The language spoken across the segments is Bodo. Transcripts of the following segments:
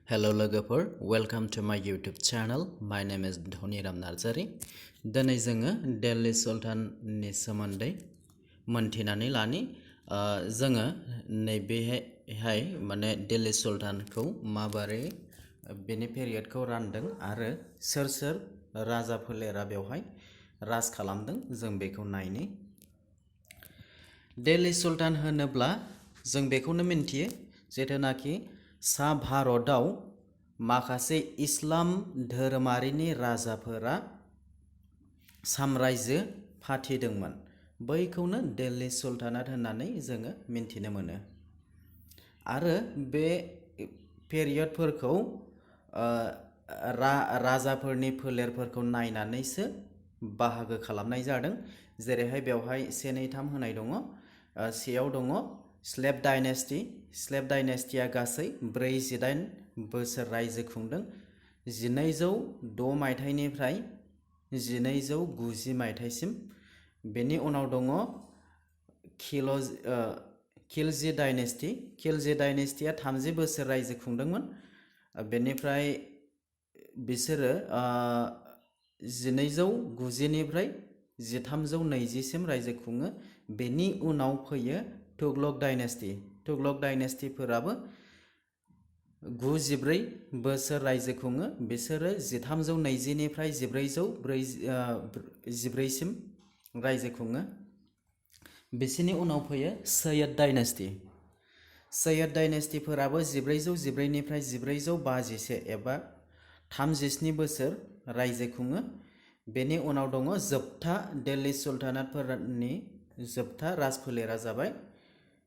Hello लोगोफोर, वेलकाम टू माय यूट्यूब चैनल. माय नेम इज धनिराम नार्जारी. दिनै जोङो दिल्ली सुल्ताननि सोमोन्दै मोनथिनानै लानि. जोङो नैबेहाय माने दिल्ली सुल्तानखौ माबोरै बेनि पेरियडखौ रानदों आरो सोर सोर राजा फोलेरा बेवहाय राज खालामदों जों बेखौ नायनि. दिल्ली सुल्तान होनोब्ला जों बेखौनो मिन्थियो जेथुनाखि सा भारताव माखासे इस्लाम धोरोमारिनि राजाफोरा साम्रायजो फाथिदोंमोन, बैखौनो दिल्ली सुल्तानात होननानै जोङो मिन्थिनो मोनो. आरो बे पेरियडफोरखौ राजाफोरनि फोलेरफोरखौ नायनानैसो बाहागो खालामनाय जादों. जेरैहाय बेवहाय 1, 2, 3 होनाय दङ. सेयाव दङ स्लेब डाइनेस्टि. स्लेब डाइनेस्टिया गासै 48 बोसोर रायजो खुंदों, 1206 मायथाइनिफ्राय 1290 मायथाइसिम. बेनि उनाव दङ खिलजि डाइनेस्टि. खिलजि डाइनेस्टिया 30 बोसोर रायजो खुंदोंमोन. बेनिफ्राय बिसोरो 1290 निफ्राय 1320 सिम रायजो खुङो. बेनि उनाव फैयो तुगलक डाइनेस्टि. तुगलक डाइनेस्टिफोराबो 94 बोसोर रायजो खुङो. बिसोरो 1320 निफ्राय 1414 सिम रायजो खुङो. बिसोरनि उनाव फैयो सैयद डाइनेस्टि. सैयद डाइनेस्टिफोराबो 1414 निफ्राय 1451 एबा 37 बोसोर रायजो खुङो. बेनि उनाव दङ जोबथा दिल्ली सुल्तानातफोरनि जोबथा राजफोलेरा जाबाय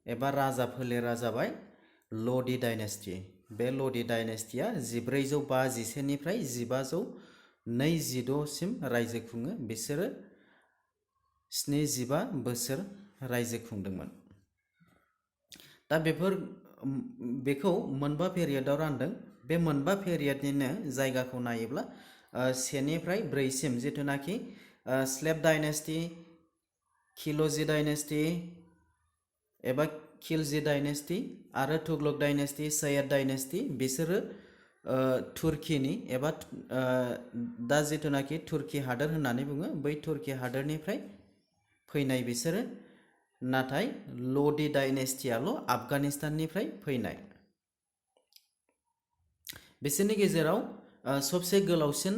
एबा राजा फोलेरा जाबाय ल'डि डाइनेस्टि. बे ल'डि डाइनेस्टिया 1451 निफ्राय 1522 सिम रायजो खुङो. बिसोरो 75 बोसोर रायजो खुंदोंमोन. दा बेखौ मोनबा पेरियडआव रानदों. बे मोनबा पेरियडनिनो जायगाखौ नायोब्ला 1 निफ्राय 4 सिम जिथुनाखि स्लेब डाइनेस्टि, खिलजि डाइनेस्टि एबा खिलजि डाइनेस्टि आरो तुगलक डाइनेस्टि, सैयद डाइनेस्टि, बिसोरो तुर्कीनि एबा दा जिथुनाखि तुर्की हादोर होननानै बुङो, बै तुर्की हादोरनिफ्राय फैनाय बिसोरो. नाथाय ल'डि डाइनेस्टियाल' आफगानिस्ताननिफ्राय फैनाय. बिसोरनि गेजेराव सबसे गोलावसिन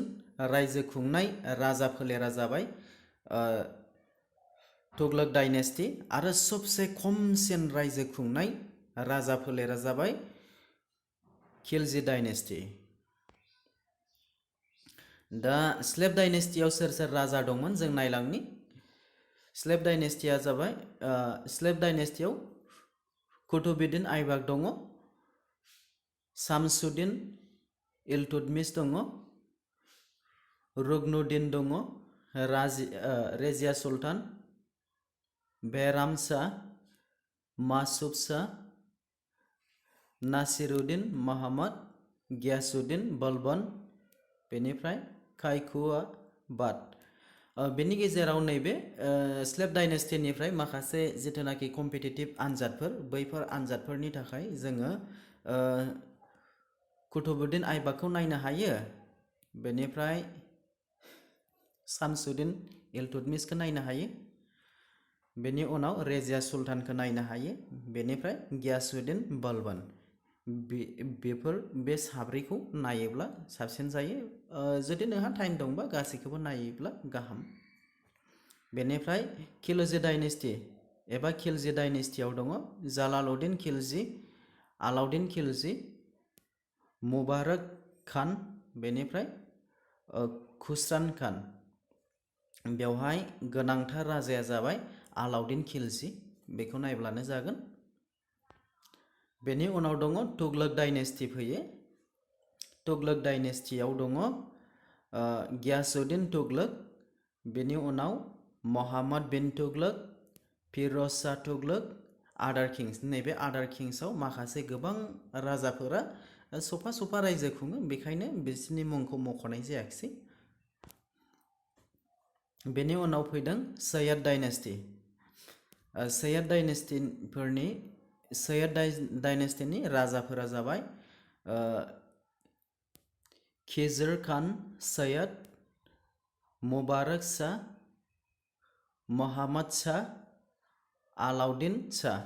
रायजो खुंनाय राजा फोलेरा जाबाय तुगलक डाइनेस्टि आरो सबसे खमसिन रायजो खुंनाय राजा फोलेरा जाबाय खिलजि डाइनेस्टि. दा स्लेब डाइनेस्टियाव सोर सोर राजा दंमोन जों नायलांनि. स्लेब डाइनेस्टिया जाबाय स्लेब डाइनेस्टियाव कुतुबुद्दिन आइबाक दङ, शामसुद्दिन इलतुतमिश दङ, रुकनुद्दिन दङ, रेजिया सुल्तान, बेहराम शाह, मासुद शाह, नासिरुद्दिन मोहम्मद, गियासुद्दिन बलबन, बेनिफ्राय कायकुबाद. बेनि गेजेराव नैबे स्लेब डाइनेस्टिनिफ्राय माखासे जिथुनाखि कम्पिटिटिभ आनजादफोर, बैफोर आनजादफोरनि थाखाय जोङो कुतुबुद्दिन आइबाकखौ नायनो हायो. बेनिफ्राय शामसुद्दिन इलतुतमिशखौ नायनो हायो. बेनि उनाव रेजिया सुल्तानखौ नायनो हायो. बेनिफ्राय गियासुद्दिन बलबन. बे साब्रैखौ नायोब्ला साबसिन जायो. जुदि नोंहा टाइम दंबा गासैखौबो नायोब्ला गाहाम. बेनिफ्राय खिलजि डाइनेस्टि एबा खिलजि डाइनेस्टियाव दङ जालालुद्दिन खिलजि, आलाउद्दिन खिलजि, मुबारक खान, बेनिफ्राय खुस्रान खान. बेवहाय गोनांथार राजाया जाबाय आलाउद्दिन खिलजि. बेखौ नायब्लानो जागोन. बेनि उनाव दङ तुगलक डाइनेस्टि फैयो. तुगलक डाइनेस्टियाव दङ गियासुद्दिन तुगलक, बेनि उनाव मोहम्मद बिन तुगलक, फिरोज शाह तुगलक, आदार किंस. नैबे आदार किंसआव माखासे गोबां राजाफोरा सफा रायजो खुङो, बेखायनो बिसोरनि मुंखौ मख'नाय जायाखिसै. बेनि उनाव फैदों सैयद डाइनेस्टि. सैयद डाइनेस्टिनि राजाफोरा जाबाय खिजर खान सैयद मुबारक शाह मोहाम्मद शाह आलाउद्दीन शाह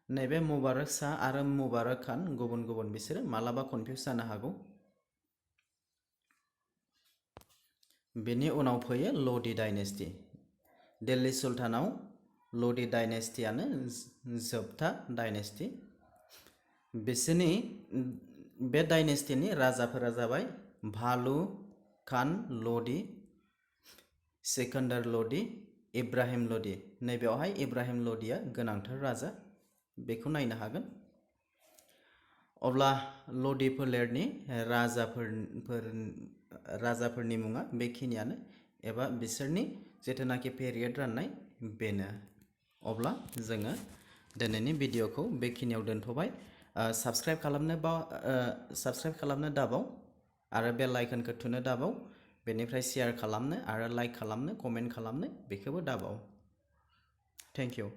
नैबे मुबारक शाह आरो मुबारक खान गुबुन गुबुन बिसोरो मालाबा कनफिउज जानो हागौ। बेनि उनाव फैयो ल'डी डाइनेस्टि। दिल्ली सुल्तानाव ल'डी डाइनेस्टियानो जोबथा डाइनेस्टि। बिसोरनि बे डाइनेस्टिनि राजाफोरा जाबाय भालु खान ल'डी, सिकंदर ल'डी, इब्राहिम ल'डी। नैबेयावहाय इब्राहिम ल'डीया गोनांथार राजा, बेखौ नायनो हागोन। अब्ला ल'डी फोलेरनि राजाफोरनि मुङा बेखिनियानो, एबा बिसोरनि जिथुनाखि पेरियड राननाय बेनो। अब्ला जोङो दिनैनि भिडिअखौ बेखिनियाव दोनथ'बाय। साबस्क्राइब खालामनो दाबाव आरो बेल आइकनखौ थुनो दाबाव। बेनिफ्राय शेयार खालामनो आरो लाइक खालामनो, कमेन्ट खालामनो बेखौबो दाबाव। Thank U.